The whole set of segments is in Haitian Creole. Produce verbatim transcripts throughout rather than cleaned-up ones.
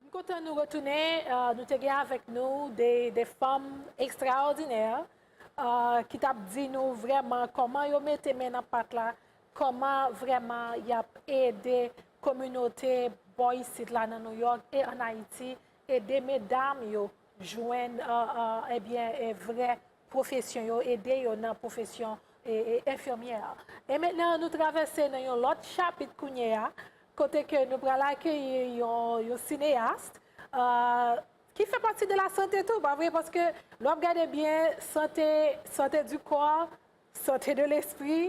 Kontan nou retounen, euh, nou te gen avèk nou de, de fanm ekstraòdinè, euh, ki t ap di nou vrèman kòman yo mete men nan pat la, kòman vrèman y ap ede kominote bò isit la nan New York e ann Ayiti, ede medam yo jwenn, euh, euh, ebyen, e vrè pwofesyon yo, ede yo nan pwofesyon e, e enfimyè. E mentnan, nou travèse nan yon lòt chapit kounye a, kote ke nou pral akeyi yon, yon sineyas, euh, ki fè pati de la sante tou, pa vre? Paske lè w ap gade byen, sante, sante di kò, sante de lespri,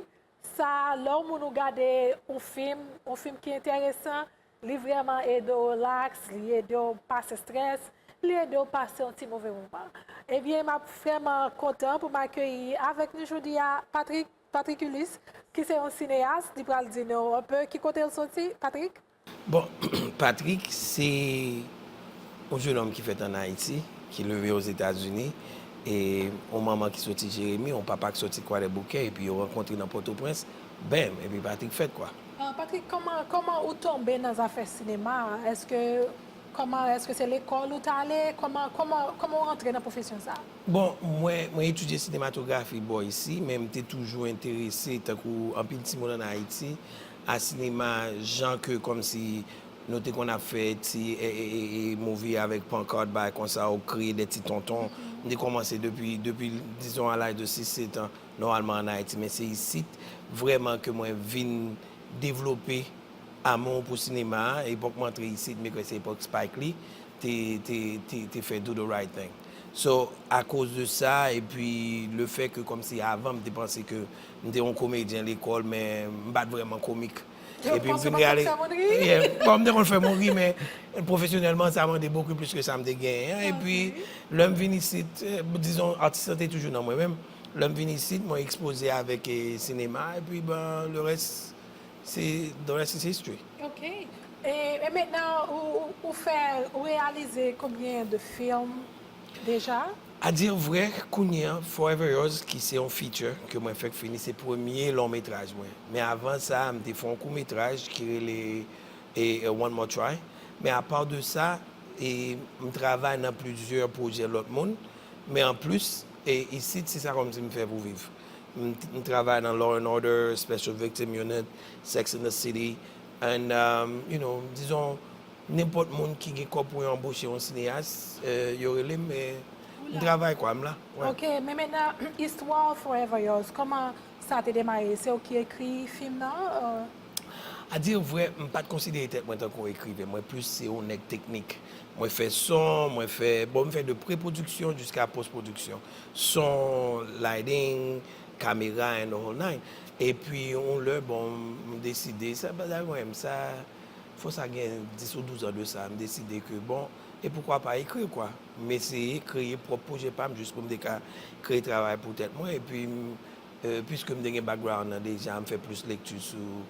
sa, lè w moun ou gade yon fim, yon fim ki enteresan, li vrèman ede w relax, li ede w pase strès, li ede w pase yon ti move moman. Ebyen, m ap vrèman kontan pou m akeyi avèk nou jodi a Patrick, Patrick Ulysse, ki se yon sineyas, li pral di nou un peu ki kote l soti, Patrick? Bon, Patrick se yon jenòm ki fèt ann Ayiti, ki leve Ozetazini, e yon manman ki soti Jeremi, yon papa ki soti Kwadèboukè, epi yo rankontre nan Pòtoprens, bam, epi Patrick fèt kwa. Ah, Patrick, kòman, kòman ou tonbe nan zafè sinema a? Èske, kòman, èske se lekòl ou t ale? Kòman, kòman, kòman ou rantre nan pwofesyon sa a? Bon, mwen, mwen etidye sinematografi bò isi, men m te toujou enterese, tankou anpil timoun ann Ayiti, a sinema, jan ke kòmsi nou te konn ap fè ti e, e, e, e movie avèk pankart, bagay konsa, ou kreye de ti tonton. M te kòmanse depi, depi, dizon, a laj de sis, sèt an, nòmalman ann Ayiti, men se isit vrèman ke mwen vin devlope amou pou sinema a. Epòk mwen antre isit, m kwè se epòk Spike Lee te, te, te, te fè Do the Right Thing. So, akoz de sa, epi le fè ke kòmsi avan m te panse ke m te yon komedyen lekòl, men m pa t vrèman komik. Epi m vin reyalize, yeah, bon, m te konn fè moun ri, men pwofesyonèlman, sa mande bokou plis ke sa m te genyen an. Epi, lè m vin isit, eh, dizon, atis lan te toujou nan mwen menm. Lè m vin isit, mwen ekspoze avèk eh, sinema, epi, ben, le reste, c'est, the rest is history. Ok. E, e mentnan, ou, ou, ou fè, ou reyalize konbyen de fim deja? A dire vrè, kounye a, Forever Yours, ki se yon feature ke mwen fèk fini, se premye long metraj mwen. Men avan sa, m te fè yon kou metraj ki rele e, e One More Try. Men apa de sa, e, m travay nan plizyè pwojè lòt moun. Men anplis, e, isit, se sa kòmsi m fè pou viv. M, m travay nan Law and Order, Special Victim Unit, Sex and the City, and, um, you know, dizon, nenpòt moun ki gen kòb pou yo anboche yon sineyas, eh, yo rele m, men m travay kwa, m la. Wè. Ok, men mentnan, istwa Forever Yours, kòman sa te demare? Se ou ki ekri fim nan? Euh? A dire vrè, m pa t konsidere tèt mwen tankou ekriven. Mwen plis se yon nèg teknik. Mwen fè son, mwen fè, bon, m fè de pre-pwodiksyon jiska post-pwodiksyon. Son, lighting, kamera, and the whole nine. Epi, yon lè, bon, m deside, sa pa ta mwen, sa, fò sa gen dis ou douz an de sa, m deside ke, bon, e poukwa pa ekri, kwa? M eseye kreye pwòp pwojè pa m, jis pou m te ka kreye travay pou tèt mwen. Epi, m, eh, piske m te gen background nan deja, m fè plis lekti sou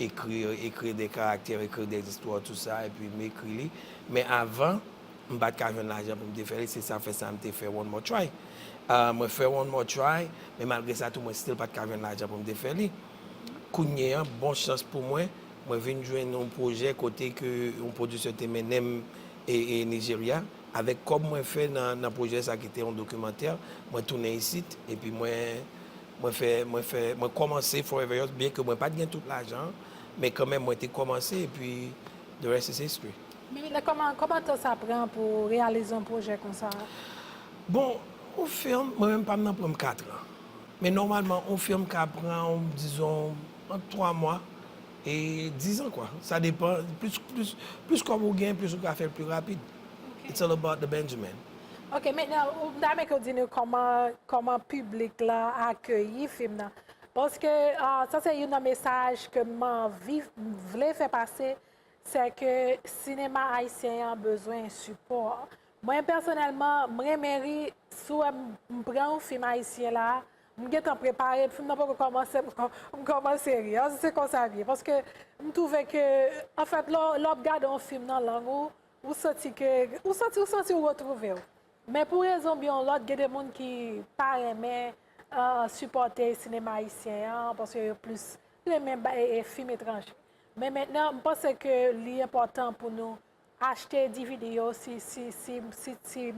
ekri, ekri de karaktè, ekri de istwa, tou sa, epi m ekri li. Men avan, m pa t ka jwenn lajan pou m te fè li, se sa fè sa m te fè One More Try. Ah, mwen fè One More Try, men malgre sa tou, mwen still pa t ka jwenn lajan pou m te fè li. Kounye a, bon chans pou mwen, mwen vin jwenn yon pwojè kote ke yon pwodiktè te mennen m e, e Nijerya. Avèk kòb mwen fè nan, nan pwojè sa ki te yon dokimantè, mwen tounen isit, epi mwen, mwen fè, mwen fè, mwen kòmanse Forever Yours, byen ke mwen pa t gen tout lajan, men kanmenm mwen te kòmanse, epi the rest is history. Men, men kòman, kòman tan sa pran pou reyalize yon pwojè konsa? Bon, yon fim, mwen menm pa m nan pran m kat an. Men nòmalman, yon fim ka pran, dizon, ant twa mwa e diz an, kwa. Sa depann, plis, plis, plis kòb ou gen, plis ou ka fè l pli rapid. It's all about the Benjamin. Ok, mentnan, ou, m ta renmen ke w di nou kòman, kòman piblik la akeyi fim nan. Paske, ah, sa se youn nan mesaj ke m anvi, m vle fè pase, se ke sinema ayisyen an bezwen sipò. Mwen, pèsonèlman, m renmen ri, si w wè m, m pran yon fim ayisyen la, m gentan prepare, fim nan poko kòmanse, m kò-, m kòmanse ri. An, se konsa l ye. Paske m twouve ke, anfèt, lè w, lè w ap gade yon fim nan lang ou, ou santi ke, ou santi, ou santi w retwouve w. Men pou rezon byen yon lòt, gen de moun ki pa renmen, euh, sipòte sinema ayisyen an, paske yo plis renmen ba-, e, e, fim etranje. Men mentnan, m panse ke li enpòtan pou nou achte D V D yo, si, si, si, si, si,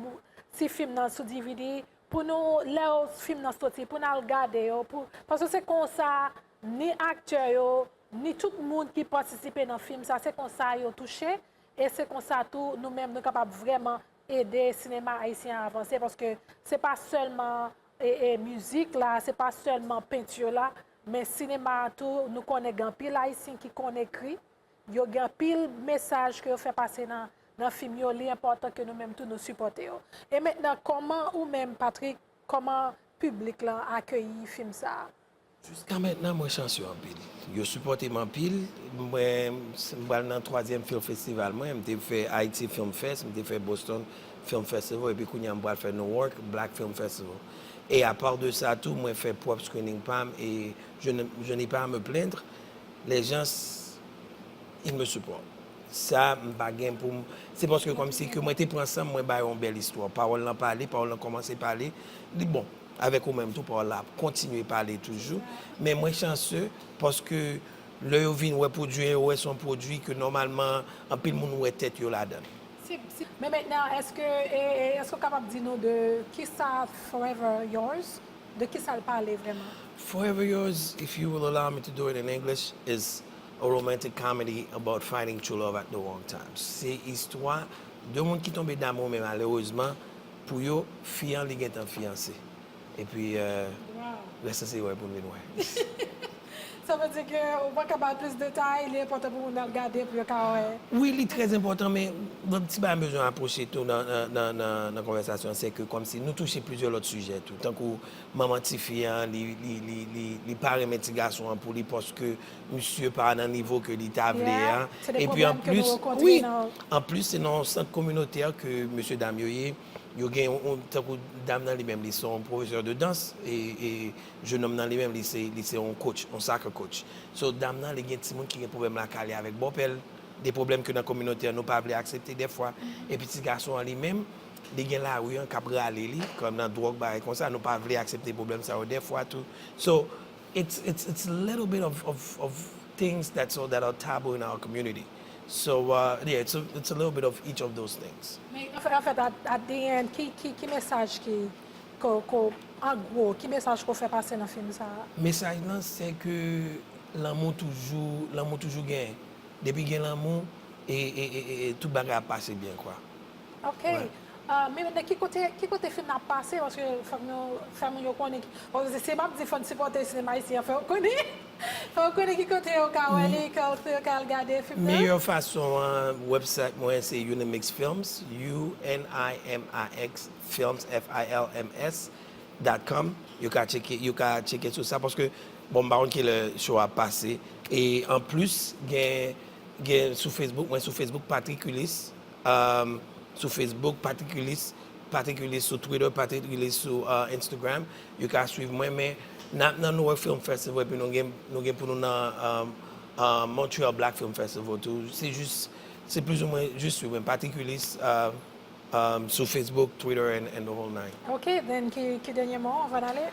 si fim nan sou D V D, pou nou, lè yo fim nan soti, pou n al gade yo, pou, paske se konsa, ni aktè yo, ni tout moun ki patisipe nan fim sa, se konsa yo touche, e se konsa tou, nou menm, nou kapab vrèman ede sinema ayisyen an avanse, paske se pa sèlman, e, e, mizik la, se pa sèlman penti la, men sinema a tou, nou konnen gen anpil Ayisyen ki konn ekri, yo gen anpil mesaj ke yo fè pase nan, nan fim yo, li enpòtan ke nou menm tou nou sipòte yo. E mentnan, kòman ou menm, Patrick, kòman piblik lan akeyi fim sa a? Jiska mentnan, mwen chanse anpil. Yo sipòte m anpil. Mwen, m pral nan twazyèm film festival mwen. M te fè Haiti Film Fest, m te fè Boston Film Festival, epi kounye a m pral fè New York Black Film Festival. E apa de sa tou, mwen fè pwòp screening pa m, e je ne, je n'ai pas à me plaindre. Les gens, ils me supportent. Sa, m pa gen pou m, se paske kòmsi ke mwen te pran san m, mwen ba yo yon bèl istwa. Pawòl lan pale, pawòl lan kòmanse pale. Li bon, avèk ou menm tou, pawòl la ap kontinye pale toujou. Men mwen chanse, paske lè yo vin wè pwodui an, yo wè se yon pwodui ke nòmalman anpil moun wè tèt yo ladan l. Si, si. Men mentnan, èske, e, e, èske w kapab di nou de kisa Forever Yours, de kisa l pale vrèman? Forever Yours, if you will allow me to do it in English, is a romantic comedy about finding true love at the wrong time. Se istwa de moun ki tonbe damou, men malerezman, pou yo, fi an, li gentan fiyanse. Epi, euh, rès lan se wè pou n vin wè. Sa vle di ke ou pa ka bay plis detay, li enpòtan pou moun al gade pou yo ka wè. Wi, li trè enpòtan, men yon ti bagay m bezwen apwoche tou nan, nan, nan, nan, nan konvèsasyon an, se ke kòmsi nou touche plizyè lòt sijè tou. Tankou manman tifi an, li, li, li, li, li pa renmen ti gason an pou li paske misye pa nan nivo ke li ta vle a. Epi anplis, wi, anplis, se nan yon sant kominotè ke mesye dam yo ye. Yo gen yon, yon, tankou dam nan li menm, li se yon pwofesè de dans, e, e jenòm nan li menm, li se, li se yon coach, yon soccer coach. So, dam nan, li gen timoun ki gen pwoblèm lakay li avèk bòpè l, de pwoblèm ke nan kominote an, nou pa vle aksepte dèfwa. Epi ti gason an li menm, li gen lari an k ap rale li, kòm nan dwòg, bagay konsa, nou pa vle aksepte pwoblèm sa yo dèfwa tou. So, it's, it's, it's a little bit of, of, of things that's, that are taboo in our community. So, uh, yeah, it's a, it's a little bit of each of those things. Men, anfèt, anfèt, at, at the end, ki, ki, ki mesaj ki, ko, ko, an gwo, ki mesaj ko fè pase nan fim sa a? Mesaj lan, se ke lanmou toujou, lanmou toujou genyen. Depi gen lanmou, e, e, e, e, e tout bagay ap pase byen, kwa. Ok. Wè. Ah, men, men ki kote, ki kote fim nan ap pase? Paske fòk nou fè moun yo konnen ki, paske si m ap di fò n sipòte sinema ayisyen an, fò yo konnen. Fò yo konnen ki kote yo ka wè li, ki kote yo ka al gade fim nan. Meyè fason an, website mwen se Unimix Films, U N I M I X Films, F I L M S dot com. Yo ka tcheke, yo ka tcheke sou sa, paske, bon, m pa konn kilè show a ap pase. E anplis, gen, gen sou Facebook, mwen sou Facebook, Patrick Ulysse, um, sou Facebook, Patrick Ulysse, Patrick Ulysse sou Twitter, Patrick Ulysse sou, uh, Instagram. Yo ka swiv mwen, men n ap nan New York Film Festival, epi nou gen, nou gen pou nou nan, um, uh, Montreal Black Film Festival tou. Se jis, se plizoumwen jis swiv mwen, Patrick Ulysse, uh, um, sou Facebook, Twitter, and, and the whole nine. Ok, then ki, ki dènye mo anvan n ale?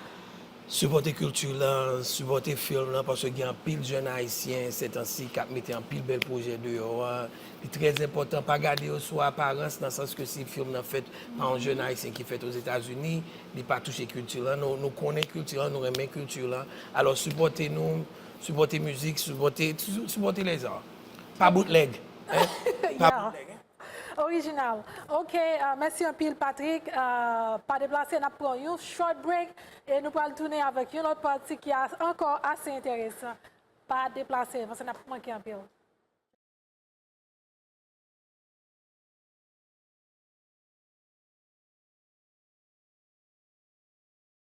Sipòte kilti lan, sipòte fim lan, paske gen anpil jèn ayisyen sètansi k ap mete anpil bèl pwojè deyò a. Li trè enpòtan, pa gade yo sou aparans, nan sans ke si fim nan fèt pa yon jèn ayisyen ki fèt Ozetazini, li pa touche kilti lan. Nou, nou konnen kilti lan, nou renmen kilti lan. Alò, sipòte nou, sipòte mizik, sipòte, sipòte lèzà. Pa boutlèg, en? Pa boutlèg, en? Orijinal. Ok, euh, mèsi anpil, Patrick. Euh, pa deplase, n ap pran yon short break e nou pral tounen avèk yon lòt pati ki a, ankò ase enteresan. Pa deplase, paske n ap manke anpil.